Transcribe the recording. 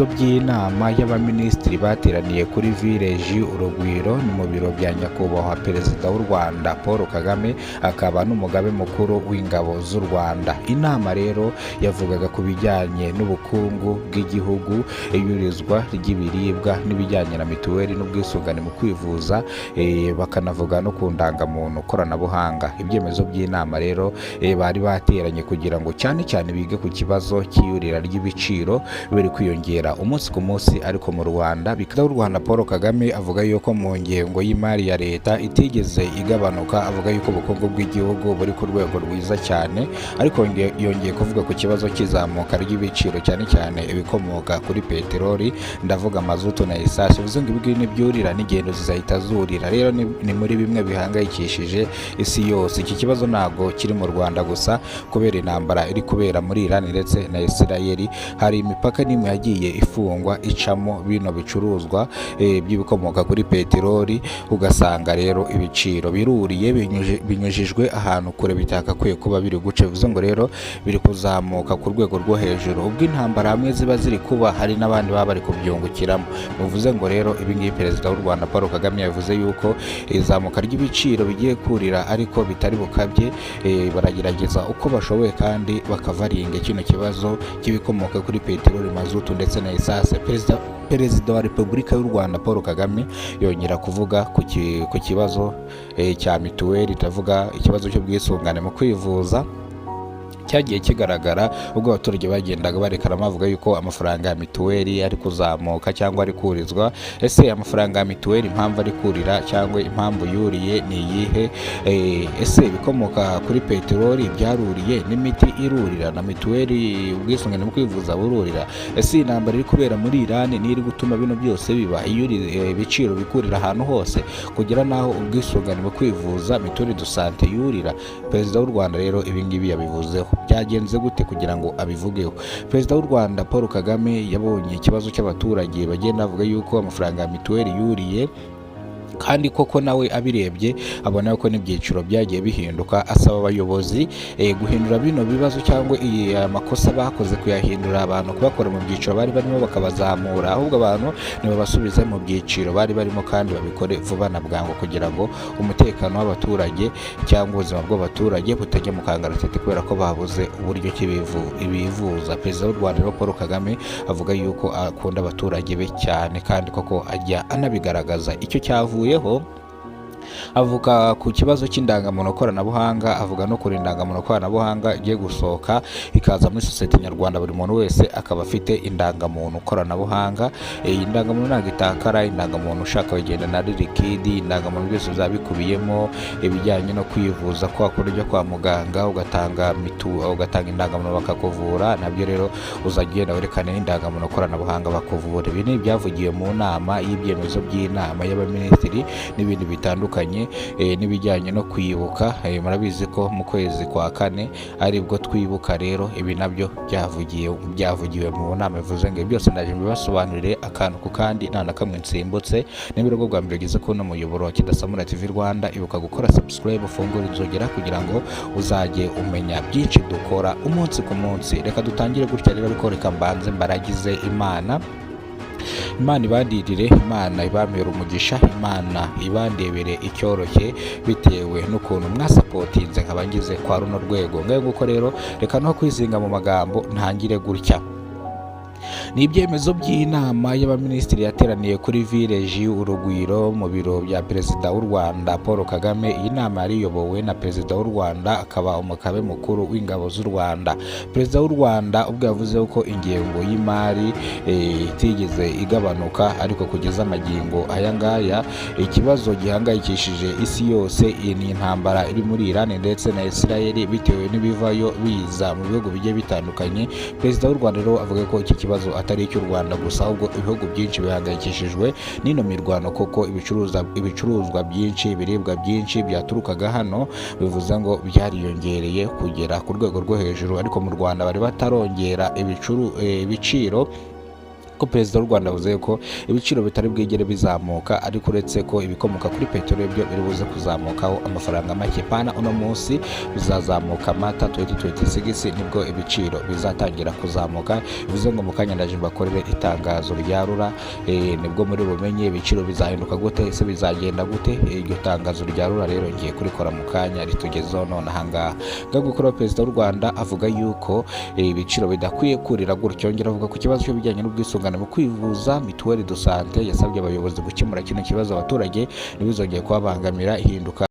Ibyemezo by'inama y'abaminisitiri bateraniye kuri Village Urugwiro, ni mu biro bya Nyakubahwa Perezida w'u Rwanda Paul Kagame, akaba n'Umugabe Mukuru w'Ingabo z'u Rwanda. Inama rero yavugaga ku bijyanye n'ubukungu bw'igihugu, iyurizwa ry'ibiribwa n'ibijyanye na mituweli n'ubwisungane mu kwivuza, bakanavuga no ku ndangamuntu koranabuhanga. Ibyemezo by'inama rero, bari bateranye kugira ngo cyane cyane bige ku kibazo cy'iyurira ry'ibiciro biri kwiyongera umunsi ku munsi. Ariko mu Rwanda, Perezida w'u Rwanda Paul Kagame avuga yuko mu ngengo y'imari ya leta itigeze igabanuka, avuga yuko ubukungu bw'igihugu buri ku rwego rwiza cyane. Ariko yongeye kuvuga ku kibazo cy'izamuka ry'ibiciro, cyane cyane ibikomoka kuri peteroli, ndavuga mazutu na esanse. Bivuze ngo ibi nibyurira n'ingendo zizahita zurira. Rero ni muri bimwe bihangayikishije isi yose. Iki kibazo ntabwo kiri mu Rwanda gusa, kubera intambara iri kubera muri Iran ndetse na Israel. Hari imipaka n'imwe yagiye ifungwa icamo bino bicuruzwa by'ibikomoka kuri peteroli, ugasanga rero ibiciro biruriye, binyujijwe ahantu kure bitakakwiye kuba biri guca. Bivuze ngo rero biri kuzamuka ku rwego rwo hejuru. Ubwo intambara hamwe ziba ziri kuba, hari n'abandi baba bari kubyungukiramo. Bivuze ngo rero ibi ngibi Perezida w'u Rwanda Paul Kagame yavuze yuko izamuka ry'ibiciro bigiye kurira, ariko bitari bukabye. Baragerageza uko bashoboye kandi bakavaringa kino kibazo cy'ibikomoka kuri peteroli, mazutu ndetse na esanse. Perezida wa Repubulika y'u Rwanda Paul Kagame yongera kuvuga ku kibazo cya mituweli, ndavuga ikibazo cy'ubwisungane mu kwivuza, cyagiye kigaragara ubwo abaturage bagendaga barekana bavuga yuko amafaranga ya mituweli ari kuzamuka cyangwa ari kurizwa. Ese amafaranga ya mituweli, impamvu ari kurira cyangwa impamvu yuriye ni iyihe? Ese ibikomoka kuri peteroli byaruriye, n'imiti irurira, na mituweli, ubwisungane mu kwivuza bururira? Ese iyi ntambara iri kubera muri Iran niyo iri gutuma bino byose biba, ibiciro bikurira ahantu hose kugera n'aho ubwisungane mu kwivuza, mutuelle de santé, yurira? Perezida w'u Rwanda rero ibi ngibi yabivuzeho. Byagenze gute kugira ngo abivugeho? Perezida w'u Rwanda Paul Kagame yabonye ikibazo cy'abaturage bagenda bavuga yuko amafaranga ya mituweli yuriye, kandi koko nawe abirebye abona ko n'ibyiciro byagiye bihinduka, asaba abayobozi guhindura bino bibazo cyangwa iyi amakosa bakoze, kuyahindura, abantu kubakora mu byiciro bari barimo bakabazamura, ahubwo abantu ntibabasubize mu byiciro bari barimo, kandi babikore vuba na bwangu kugira ngo umutekano w'abaturage cyangwa ubuzima bw'abaturage butajya mu kangaratete kubera ko babuze uburyo ki bivuza. Perezida w'u Rwanda rero Paul Kagame avuga yuko akunda abaturage be cyane, kandi koko ajya anabigaragaza. Icyo cyavuyeho, avuga ku kibazo cy'indangamuntu koranabuhanga, avuga no kuri indangamuntu koranabuhanga igiye gusohoka ikaza muri sosiyete nyarwanda, buri muntu wese akaba afite indangamuntu koranabuhanga. Iyi ndangamuntu ntabwo itakara. Indangamuntu ushaka wigenda na liquide. Indangamuntu byose bizaba bikubiyemo ibijyanye no kwivuza, kwa kundi ujya kwa muganga ugatanga indangamuntu bakakuvura, nabyo rero uzajya ugenda werekane n'indangamuntu koranabuhanga bakuvura. Ibi ni ibyavugiwe mu nama y'ibyemezo by'inama y'abaminisitiri n'ibindi bitandukanye, n'ibijyanye no kwibuka. Murabizi ko mu kwezi kwa kane aribwo twibuka. Rero ibi nabyo byavugiwe mu nama. Bivuze ngo ibi byose ndaje mbibasobanurire akantu ku kandi, nta na kamwe nsimbutse. Niba urugo bwa mbere ugeze kuri uno muyoboro wa Kidasamura TV Rwanda, ibuka gukora subscribe, ufungure inzogera kugira ngo uzajye umenya byinshi dukora umunsi ku munsi. Reka dutangire gutya rero, ariko reka mbanze mbaragize Imana. Imana ibandirire, Imana ibambere umugisha, Imana ibandebere icyoroshye bitewe n'ukuntu mwasapotinze nkaba ngize kwa runo rwego. Ngayo nguko rero, reka no kwizinga mu magambo, ntangire gutya. Ni ibyemezo by'inama y'abaminisitiri yateraniye kuri Village Urugwiro mu biro bya Perezida w'u Rwanda Paul Kagame. Iyi nama yari iyobowe na Perezida w'u Rwanda, akaba Umugabe Mukuru w'Ingabo z'u Rwanda. Perezida w'u Rwanda ubwo yavuze ko ingengo y'imari itigeze igabanuka, ariko kugeza amagingo aya ngaya ikibazo gihangayikishije isi yose ni intambara iri muri Iran ndetse na Israel, bitewe n'ibivayo biza mu bihugu bigiye bitandukanye. Perezida w'u Rwanda rero avuga ko iki kibazo atari icy'u Rwanda gusa, ahubwo ibihugu byinshi bihangayikishijwe n'ino mirwano, kuko ibicuruzwa byinshi, ibiribwa byinshi byaturukaga hano, bivuze ngo byariyongereye kugera ku rwego rwo hejuru. Ariko mu Rwanda bari batarongera ibiciro. Ko Perezida w'u Rwanda avuze ko ibiciro bitari bwigere bizamuka, ariko uretse ko ibikomoka kuri peteroli byo biri buze kuzamukaho amafaranga make. Pana uno munsi bizazamuka, Mata 2026 nibwo ibiciro bizatangira kuzamuka. Bivuze ngo mu kanya ndaje mbakorere itangazo rya RURA, nibwo muri bumenye ibiciro bizahinduka gute, ese bizagenda gute. Iryo tangazo rya RURA rero ngiye kurikora mu kanya ritugezeho none ahangaha. Gukora Perezida w'u Rwanda avuga yuko ibiciro bidakwiye kurira gutyo. Yongera avuga ku kibazo cy'ibijyanye n'ubwisungane mu kwivuza, mutuelle de santé. Yasabye abayobozi gukemura kino kibazo, abaturage ntibizongere kubabangamira ihinduka.